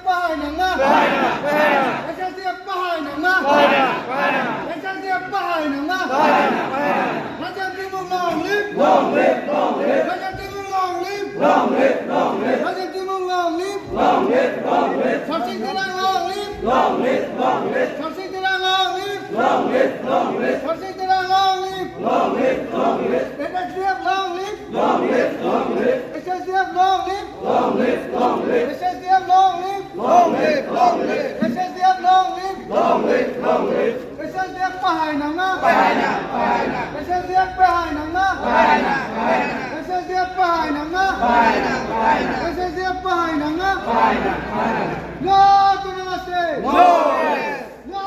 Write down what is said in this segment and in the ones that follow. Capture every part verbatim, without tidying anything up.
Pahai nang ma? Pahai nang, pahai nang. H S D F pahai nang ma? Pahai nang, pahai nang. H S D F pahai nang ma? Pahai nang, pahai nang. Rajya Timung long live! Long live, long live! Rajya Timung long live! Long live, long live! Rajya Timung long live! Long live, long live! Sarsing Terang long live! Long live, long live! Sarsing Terang long live! Long live, long live! Sarsing Terang long live! Long live, long live! H S D F long live! Long live, long live! H S D F long live! Long live, long live! H S D F long live! Long live, long live! H S D F long live! Long live, long live! H S D F pahai nang ma? Pahai nang, pahai nang! H S D F pahai nang ma? Pahai nang, pahai nang! H S D F pahai nang ma? Pahai nang, pahai nang! H S D F pahai nang ma? Pahai nang, pahai nang! No to Namaste! No rest! No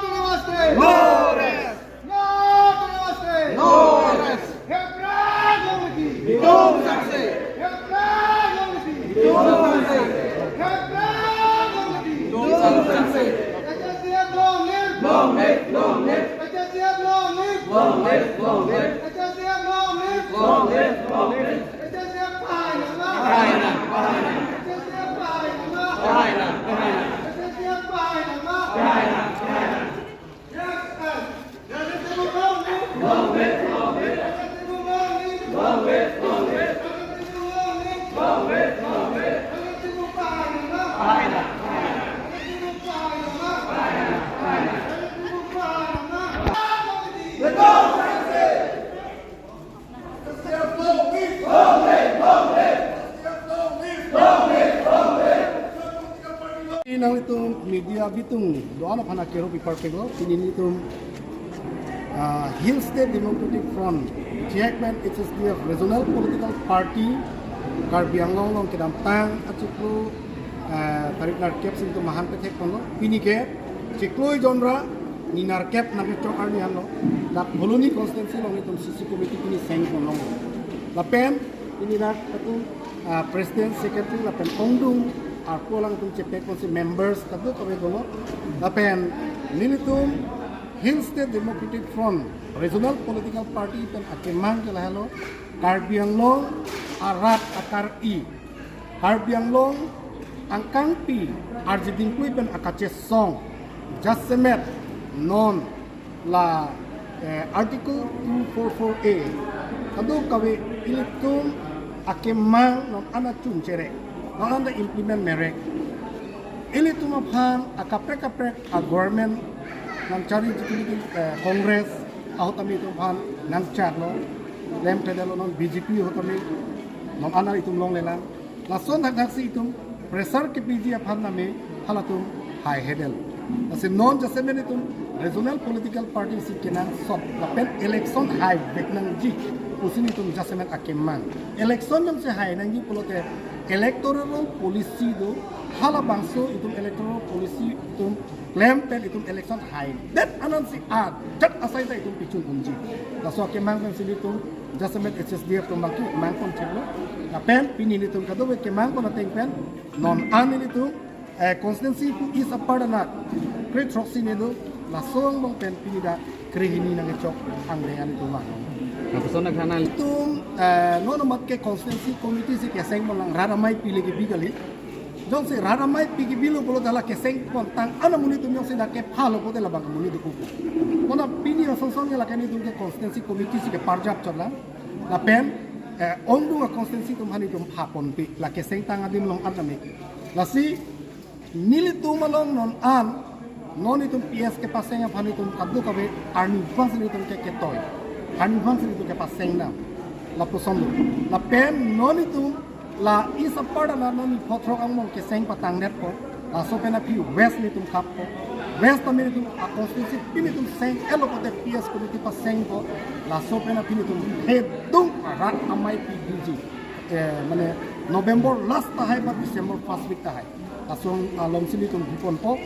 to Namaste! No rest! No to Namaste! No rest! Hepra Jongmiti! Bidung Sangse! Hepra Jongmiti! Bidung Sangse! Hepra Jongmiti! Bidung Sangse! H S D F long live! Long live, long live! H S D F long live! Long live, long live! H S D F long live! Long live, long live! H S D F pahai nang ma? Pahai nang, pahai nang! H S D F pahai nang ma? Pahai nang, pahai nang! H S D F pahai nang ma? Pahai nang, pahai nang! Nanglitum media bitung do-an aphan akero pipar pego, pini nelitum, ah, Hill State Democratic Front, chihek pen H S D F Regional Political Party, Karbi Anglong along kedamtang achiklo, ah, tarik nerkep si nelitum mahan pethek ponlo, pini ke chiklo jonra ni nerkep nangkechok arni anlo, la Phuloni constituency along nelitum C C committee pini seng ponlo. Lapen pini dak atum, ah, president, secretary lapen ongdung arpu alangtum chepek ponsi members kadokave dolo. Lapen nelitum Hill State Democratic Front Regional Political Party pen akemang ke lahelo: Karbi Anglong arat akar-i, Karbi Anglong angkangpi arjidingpui pen akachesong jasemet non la, eh, Article two four four A kadokave ilitum akemang non an achun chere, non an ta implement mere. Ilitum aphan akaprek kaprek a-government nangcharli jikili, eh, Congress ahut tame itum aphan nangcharlo, lemtedetlo, non B J P ahut tame non an itum longlelang. Lason thakthak si itum pressure kepiji aphan tame halatum haihedetlo. Lasi non jasemet itum regional political party si kenangsot lapen election haivek nangji pusi nelitum jasemet akemang. Election jongsi hai nangji pulote electoral policy do, halabangso itum electoral policy itum klem pen itum election haidet anansi ajat asai ta itum pichun unji. Laso akemang pensi nelitum jasemet H S D F atum abangke mang pon chiklo. Lapen pini nelitum kadokave kemang pon ateng pen non an nelitum, eh, constituency pu East Upper Dana kre-throksi ne do, laso angbong pen pini dak krehini nangkechok angdeng an itum vang. Lapuson akhana itum, eh, non amat ke constituency committee si keseng ponlang, rat amei pile kebi kali. Jongsi rat amei pi kebilo pulote la keseng pontang an amonit atum jongsi dak kephalo pulote labang amonit do kuku. Kona pini asong song ke lake nelitum ke constituency committee si keparjap chotlang. Lapen, eh, ongdung a-constituency atum aphan itum pha ponpe, la kesengtang adim along an tame. Lasi nelitum along non an, non itum P S kepaseng aphan itum kadokave arnivang si nelitum ke ketoi, arnivang si nelitum kepaseng nang. Lapuson do. Lapen non itum la East Upper Dana non ni photrok angbong keseng patangdetpo, laso pen aphi West nelitum kappo. West tame nelitum a-constituency pini itum seng-etlo pulote P S committee pasengpo, laso pen aphi nelitum hedung rat amei pibiji. Eh, mane November last tahai ba December first week tahai. Laso along si nelitum biponpo.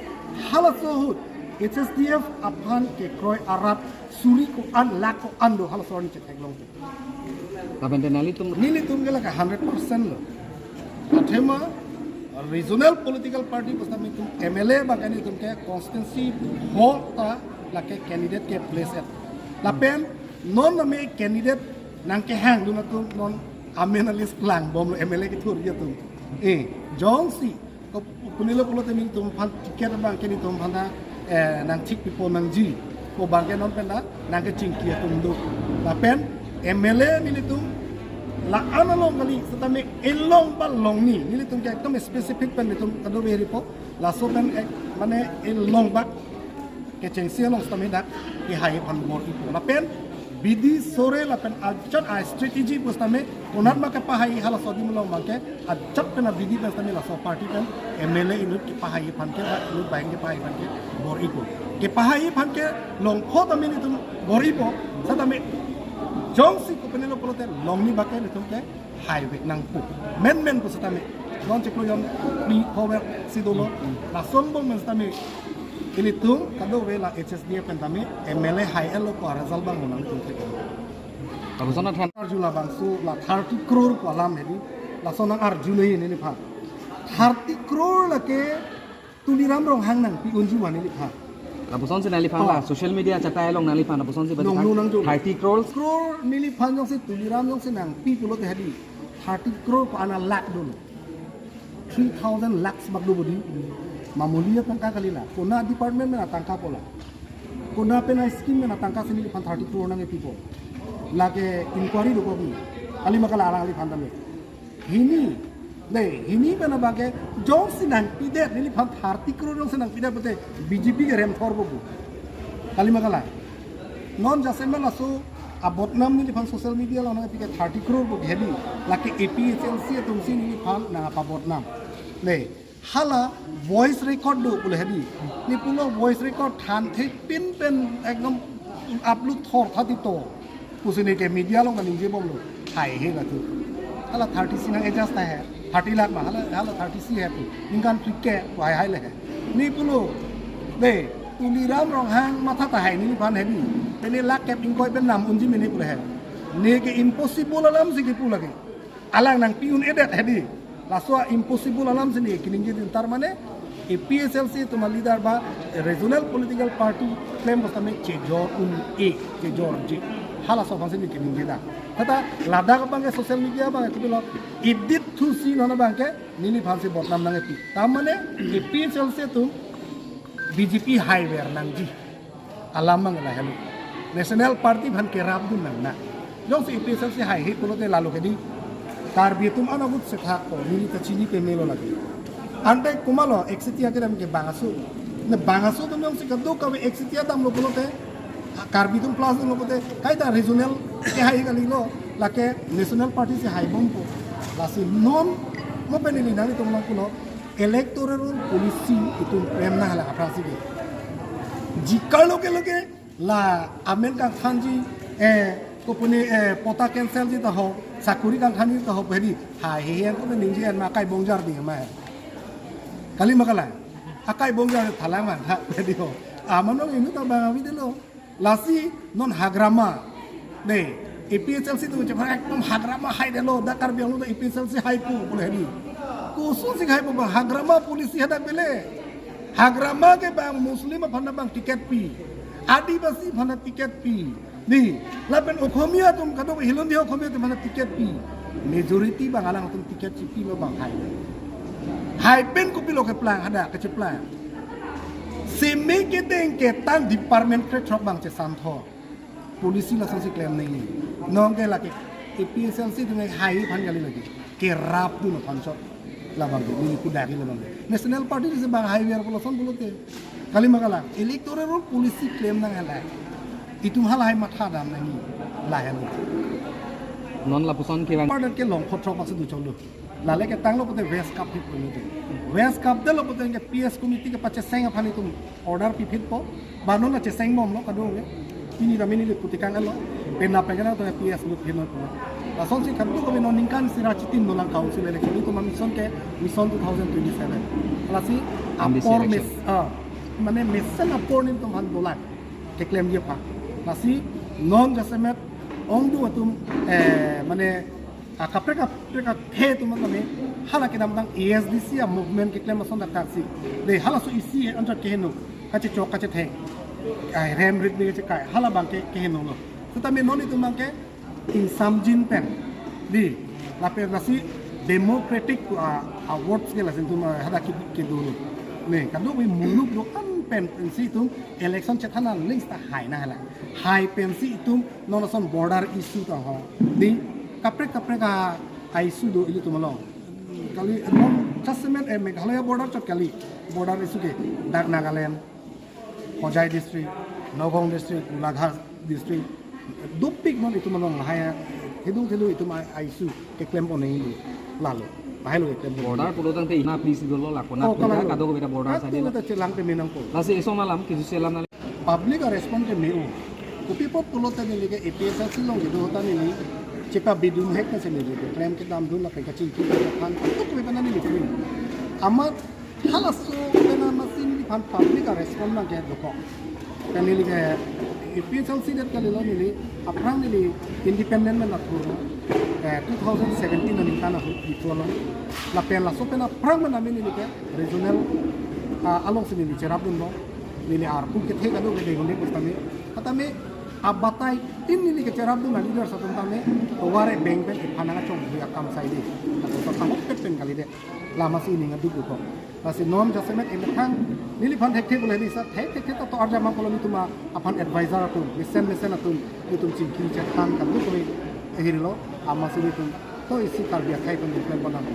Halaso ahut H S D F aphan kekroi arat suri ko-an lakh ko-an do, halaso arni chetheklong. Lapen te nanglitum, nelitum ke lake hundred percent lo. Athema regional political party pusitame itum M L A abangke nelitum ke constituency ho ta lake candidate ke place et. Lapen non name candidate nangkehangdun atum non amen a-list klangbomlo, M L A kethurji atum. Eh, jongsi Ko punilo pulote nelitum aphan ticket abangke nelitum aphan ta, eh, nangthik pipo nangji. Ko abangke non pen ta nangkechingki atum do. Lapen M L A nelitum la-an along kali setame elong ba longni. Nelitum ke ekdom specific pen nelitum kadokave ripo. Laso pen ek mane elong ba kechengsi along setame dak kehai aphan bor-ipo. Lapen bidi sore lapen ajat a-strategy pu setame konat ma kepahai halaso adim along abangke ajat pen abidi pen setame laso party pen M L A inut kepahai aphan ke ba inut banghini kepahai aphan ke bor-ipo. Kepahai aphan ke longpho tame nelitum bor-ipo setame jongsi ko punilo pulote longni abangke nelitum ke haivek nangpo. Menmen pu setame. Non chiklo jon phli pho vek si dolo. Lason bom pen setame. Ilitum kadokave la H S D F pen tame M L A hai-etlo ko result abang nangtum thek. Lapuson than. Arju labangso la thirty crore ko alam hedi. Lason nang arju nai neliphan. Thirty crore lake Tuliram Ronghang nangpi unji ma neliphan. Lapuson si neliphan la Oh. social media achatai along neliphan lapuson si Nong badi nang jo. thirty crores. Crore neliphan jongsi Tuliram jongsi nangpi pulote hedi. Thirty crore ko ana lakh dolo. Three thousand lakhs bak do bodi. Mamuli atangka kali la. Kona department pen atangka po la. Kona pen a-scheme pen atangka si neliphan thirty crore nangkepipo. Lake inquiry do ko bi. Kali ma kala alangliphan tame. Hini, dei, hini pen abangke jongsi nangpidet, neliphan thirty crore jongsi nangpidet pulote B J P ke remthor bo pu. Kali ma kala. Non jasemet laso abodnam neliphan social media along nangpi ke thirty crore pu hedi, lake A P H L C atum si neliphan nangpabodnam. Dei, hala voice record do pule hedi. Ne pulo voice record thanthe pin pen ekdom upload thor thati to. Pusi neke media along kaningje bomlo. Haihe latu. Hala thirty si nang adjust ta hai. Thirty lakh ma hala, hala thirty si hai pu. Ningkan phli ke pu haihai le hai. Ne pulo. Dei, Tuliram Ronghang matha tahai neliphan hedi. Pene lakh kep ingkoi pen nam unji mene pule hai. Neke impossible alam si kipu lagi. Alang nangpi un-edet hedi. Laso impossible alam si ne kaningje din, tar mane A P H L C atum aleader ba regional political party klem bostame chejor un-e, chejorji. Halaso aphan si ne kaningje da. Tata ladak abangke social media abangke kopilo edit thusi non abangke neliphan si bodnam nangpi. Tar mane A P H L C atum B J P haiver nangji alam abang lahelo. National Party aphan kerapdun nang na. Jongsi A P H L C haihe pulote lalo hedi. Karbi atum anagut sethak ko, neli ta chini pemelo lagi. Ante komatlo, Ekcitia kedam ke bang aso. Ne bang aso atum jongsi kadokave Ekcitia damlo pulote, Karbi atum plus damlo pulote, kaita regional kehai kalilo, lake National Party si hai bompo. Lasi non, mo pen neli nangtum lang pulo, electoral policy itum prem na hala aphrang si ke. Jikar loke loke la amen kangthanji, eh, kopune, eh, pota cancel ji ta ho, sakuri kangthanji ta ho, hedi, haihe yang ko ningje an ma akai bongjar di ma. Kali ma kala. Akai bongjar thalang ma tha, hedi ho. Amano inut abang avi delo. Lasi non hagrama. Dei, A P H L C atum chephan ekdom hagrama haidetlo, da Karbi Anglong da A P H L C haipo pule hedi. Koson si haipo ba hagrama policy hadak pele. Hagrama ke bang Muslim aphan bang ticket pi. Adivasi aphan ticket pi. Dei, lapen Okhomia atum kadok hilon di Okhomia atum aphan ticket pi. Majority bang alangtum ticket chipilo bang hai. Hai pen kopilo keplang hadak kecheplang. Seme kedeng ketang department krethrok bang chesan tho. Policy lason si klem nangji. Non ke lake A P H L C atum hai aphan kali lagi. Kerapdun aphan chot. Labang ke neli kuda ke labang ke. National Party si bang haiver pulo son pulote. Kali ma kala. Electoral policy klem nang hala. Itum hala hai matha dam nangji. Lahelo. Non lapuson kevang. Pardan ke longpho throk bak si do cholo. Lale ketanglo pulote West kapphitpo nelitum. West kapdetlo pulote ke P S committee kepacheseng aphan itum order piphitpo. Ba non kacheseng bomlo kadokave. Pini dam neli kutikang alo. Penap penang to P S lutphitlo pulo. Lason si kadokave non ningkan isi ra chitin dolang council election itum mission ke mission two thousand twenty-seven. Lasi M D C apor election. Mes, ah, mane mesen apor nelitum aphan dolang keklemji aphan. Lasi non jasemet ongdung atum, eh, mane akaprek akaprek akhei atum kami hala kedamtang A S D C a-movement keklem ason dak taksi. Dei halaso isi anchot keheno. Kachechok kachethek. Ai rem rit dei kachekai. Hala abangke kehenolo. Setame non itum abangke ingsamjin pen. Dei lapen lasi Democratic uh, awards ke lason itum uh, hadak ke kedo lo. Ne, kadokave muluk do-an pen pensi itum election chethan list ta hai na hala. Hai pensi itum non ason border issue ta ho. Di kaprek kaprek a issue do ilitum along. Kali non jasemet eh, Meghalaya border chot kali border issue ke dak Nagaland, Hojai district, Nagaon district, Golaghat district, dopik non itum along lahai thedung thedung itum a issue keklem pon nangji lalo. Lahai lo keklem pon. Border pulo tangte ina please dolo lako na Oh, kalang lo. Kadokave ta border Atu side la. Ta chelang te menang po. Lasi eson alam kisu chelang na. Public a response ke me-o. Kopi apot pulote neli ke A P H L C along kedo ta neli chepa bidun hek na se neli ke klem kedam dun lapen kachingki kachethan kadokave ta neli free. Amat halaso pen amatsi neliphan public a response abang ke dokok. Pen neli ke A P H L C det kalilo neli aphrang neli independent pen athur eh, two thousand seventeen aningkan ahut ipolo. Lapen laso pen aphrang pen nami neli ke regional ah, alongsi neli cherapdunlo. Neli arpu kethe kadokave hunde pu tame. Tame abatai in neli kecherapdun a leaders atum tame tovar abeng pen iphan nangkachonghui akam sai di. Laso ta tangkok pet pen kalidet. Lama si ining aduk ko. Lasi non jasemet emethang neliphan thekthe pule di sa thekthekthe ta to arjama polo nelitum aphan advisor atum, mesen mesen atum, nelitum chingki chethan kadokave ahirlo, amatsi nelitum to isi Karbi akhei pen klem pon nang.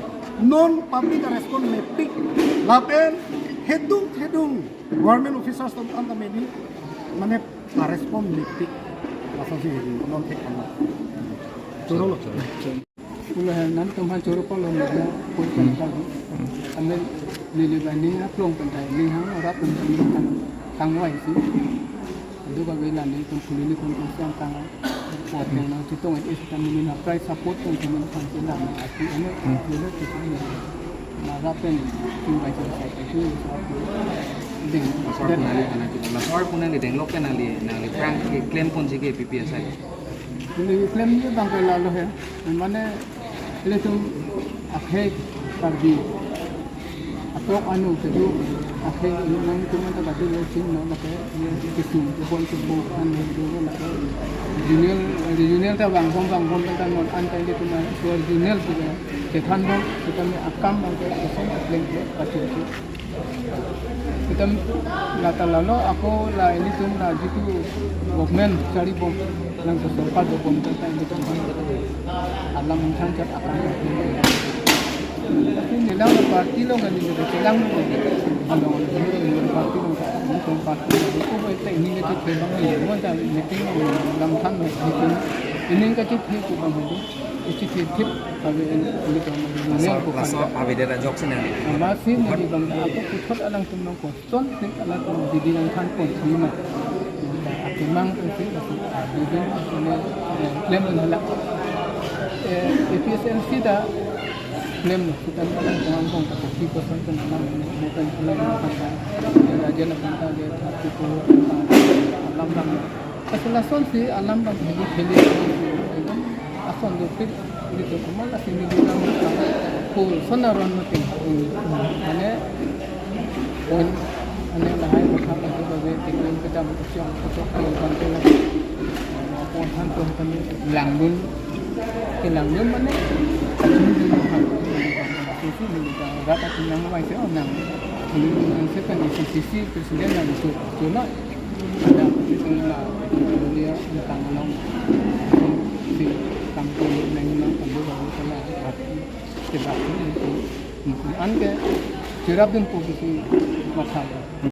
Non public a response mepik lapen thedung thedung government officers atum anta medi mane a response mepik. Lasonsi non thek kan. Choro lo. Ulo hai nangtum aphan choro polo media pun kan kali. Amen neli ba ning aplong pen tai ning hang rat pen tai ning hang tangvai si. Dukave la nelitum phuli nelitum tum siang tang. Pot pen nang chetong et is ta neli na price support pen pen aphan chelang ati ane neli ke tum na rat pen tum bai tum sai pen tum sai pen ding. Masor pun neli kana kita. Masor pun neli deng lok pen neli neli prank ke klem ponji ke A P H L C. Neli klem je abang ke lalo he. Mane ilitum akhei Karbi atok anu kedo akhei nangtum anta kadu lo chin no lake ye ketum kebon kebon an kedo lake regional regional ta vangbom vangbom ta non anta ilitum so regional ke kethan bom sitame akam abang ke eson keklem ke pachun ke. Itum lata lalo ako la ilitum la jitu government charibom nangso sorkar dobom tangte ilitum alam mungthang chat akan. Tapi neli la party along kan neli chelang lo. Along neli party along kan neli party along ko boy te neli ke chelang lo. Mo ta meeting along lam than lo. Neli ke chelang ko bang ho. Isi thip thip kami ini ini kami ini Laso, ko laso kan. Avedera jok sini. Lasi neli bang ako puthot alangtum nangkoson sing alangtum didi nangthan pon sini ma. Akemang kan sing lasi didi sini klem halak. Eh, A P H L C ta klem kita alangtum angkong ta kopi koson kan alam mo kan alam kan. Raja na kan ta de tapi ko alam alam. Kasi lasonsi alam abang hili hili. Ekdom ason dopik ilitum amat lasi neli abang full son aron mati. Mane point ane lahai kotha kotha babe tikun kita betul siang kosok ke bangke lagi. Apa than tuh kami langdun. Ke langdun mane kacung dun ha. Sisi neli abang rat atum nang mai se nang. Neli nang se kan sisi presiden nang itu. Cuma ada itu lah dia tentang long si kampung nang nang kampung baru kala hati sebab itu an ke cherapdun po kisi masalah.